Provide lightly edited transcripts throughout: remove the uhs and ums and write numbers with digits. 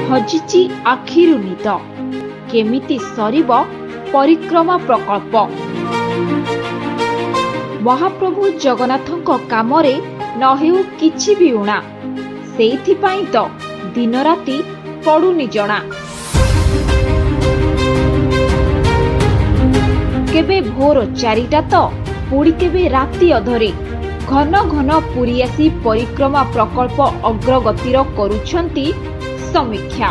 ହଜିଛି ଆଖିରୁ ନିଦ। କେମିତି ସରିବ ପରିକ୍ରମା ପ୍ରକଳ୍ପ? ମହାପ୍ରଭୁ ଜଗନ୍ନାଥଙ୍କ କାମରେ ନହେଉ କିଛି ବି ଊଣା, ସେଇଥିପାଇଁ ତ ଦିନରାତି ପଡୁନି ଜଣା। କେବେ ଭୋର 4ଟା ତ ପୁଣି କେବେ ରାତି ଅଧରେ ଘନ ଘନ ପୁରୀ ଆସି ପରିକ୍ରମା ପ୍ରକଳ୍ପ ଅଗ୍ରଗତିର କରୁଛନ୍ତି ସମୀକ୍ଷା।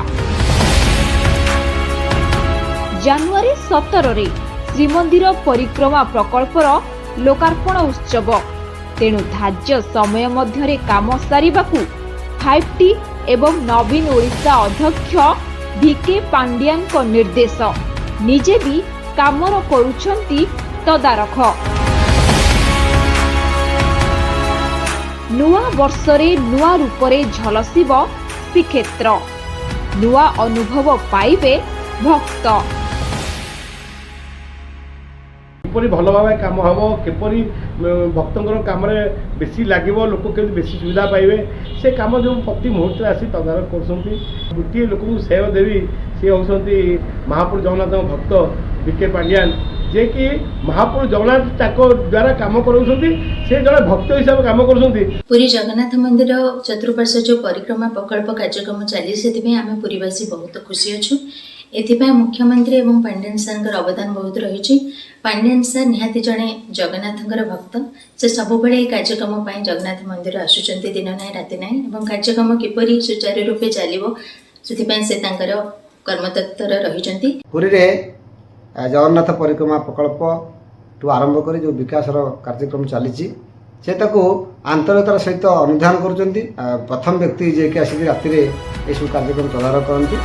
ଜାନୁଆରୀ 17ରେ ଶ୍ରୀମନ୍ଦିର ପରିକ୍ରମା ପ୍ରକଳ୍ପର ଲୋକାର୍ପଣ ଉତ୍ସବ। ତେଣୁ ଧାର୍ଯ୍ୟ ସମୟ ମଧ୍ୟରେ କାମ ସାରିବାକୁ ଫାଇଭ୍ ଟି ଏବଂ ନବୀନ ଓଡ଼ିଶା ଅଧ୍ୟକ୍ଷ ଭିକେ ପାଣ୍ଡିଆନଙ୍କ ନିର୍ଦ୍ଦେଶ। ନିଜେ ବି କାମର କରୁଛନ୍ତି ତଦାରଖ। ନୂଆ ବର୍ଷରେ ନୂଆ ରୂପରେ ଝଲସିବ ଶ୍ରୀକ୍ଷେତ୍ର, ନୂଆ ଅନୁଭବ ପାଇବେ ଭକ୍ତ। କିପରି ଭଲ ଭାବେ କାମ ହେବ, କିପରି ଭକ୍ତଙ୍କର କାମରେ ବେଶୀ ଲାଗିବ, ଲୋକ କେମିତି ବେଶୀ ସୁବିଧା ପାଇବେ, ସେ କାମ ଯେଉଁ ପ୍ରତି ମୁହୂର୍ତ୍ତରେ ଆସି ତଦାରଖ କରୁଛନ୍ତି। ଗୋଟିଏ ଲୋକଙ୍କୁ ଶ୍ରେୟ ଦେବି, ସିଏ ହେଉଛନ୍ତି ମହାପ୍ରଭୁ ଜଗନ୍ନାଥଙ୍କ ଭକ୍ତ ବି କେ ପାଣ୍ଡିଆନ, ଯିଏକି ମହାପ୍ରଭୁ ଜଗନ୍ନାଥ ତାଙ୍କ ଦ୍ୱାରା କାମ କରାଉଛନ୍ତି। ସେ ଜଣେ ଭକ୍ତ ହିସାବରେ କାମ କରୁଛନ୍ତି। ପୁରୀ ଜଗନ୍ନାଥ ମନ୍ଦିର ଚତୁଃପାର୍ଶ୍ୱ ଯେଉଁ ପରିକ୍ରମା ପ୍ରକଳ୍ପ କାର୍ଯ୍ୟକ୍ରମ ଚାଲିଛି, ସେଥିପାଇଁ ଆମେ ପୁରୀବାସୀ ବହୁତ ଖୁସି ଅଛୁ। ଏଥିପାଇଁ ମୁଖ୍ୟମନ୍ତ୍ରୀ ଏବଂ ପାଣ୍ଡିଆନ ସାର୍ଙ୍କର ଅବଦାନ ବହୁତ ରହିଛି। ପାଣ୍ଡିଆନ ସାର୍ ନିହାତି ଜଣେ ଜଗନ୍ନାଥଙ୍କର ଭକ୍ତ। ସେ ସବୁବେଳେ ଏହି କାର୍ଯ୍ୟକ୍ରମ ପାଇଁ ଜଗନ୍ନାଥ ମନ୍ଦିର ଆସୁଛନ୍ତି, ଦିନ ନାହିଁ ରାତି ନାହିଁ, ଏବଂ କାର୍ଯ୍ୟକ୍ରମ କିପରି ସୁଚାରୁ ରୂପେ ଚାଲିବ, ସେଥିପାଇଁ ସେ ତାଙ୍କର କର୍ମତତ୍ପର ରହିଛନ୍ତି। ପୁରୀରେ ଜଗନ୍ନାଥ ପରିକ୍ରମା ପ୍ରକଳ୍ପଠୁ ଆରମ୍ଭ କରି ଯେଉଁ ବିକାଶର କାର୍ଯ୍ୟକ୍ରମ ଚାଲିଛି, ସେ ତାକୁ ଆନ୍ତରିକତାର ସହିତ ଅନୁଧ୍ୟାନ କରୁଛନ୍ତି। ପ୍ରଥମ ବ୍ୟକ୍ତି ଯିଏକି ଆସିକି ରାତିରେ ଏସବୁ କାର୍ଯ୍ୟକ୍ରମ ତଦାରଖ କରନ୍ତି।